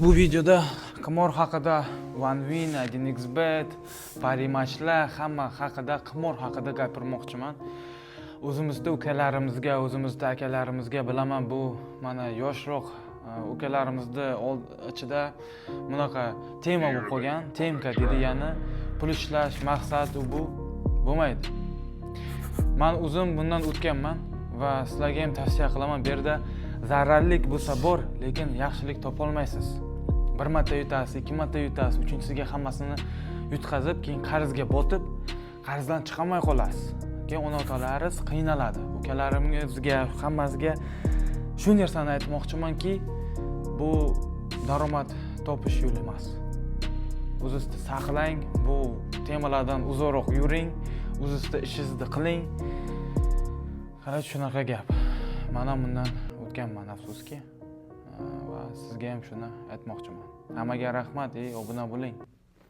Bu videoda qimor haqida, OneWin, 1xBet, parimatchlar, hamma haqida, qimor haqida gapirmoqchiman. O'zimizda ukalarimizga, o'zimizda akalarimizga, bilaman, bu mana yoshroq ukalarimizni ichida bunaqa tema bo'lib qolgan, темка deydi, ya'ni pul ishlash maqsad, u bu bo'lmaydi. Man o'zim bundan o'tganman va sizlarga ham tavsiya qilaman. Bu yerda zararlik bo'lsa bor, lekin yaxshilik topolmaysiz. Bir marta yutasiz, ikki marta yutasiz, uchinchisiga hammasini yutqazib, keyin qarzga botib, qarzdan chiqolmay qolasiz. Keyin ona otalaringiz qiynaladi. Ukalarimizga, hammasiga shu narsani aytmoqchimanki, bu daromad topish yo'li emas. O'zingizni saqlang, bu temalardan uzoqroq yuring, o'zizni ishingizni qiling. Короче, shunaqa gap. Man ham bundan o'tganman, afsuski, va sizga ham shuni aytmoqchiman. Hammaga rahmat и obuna bo'ling.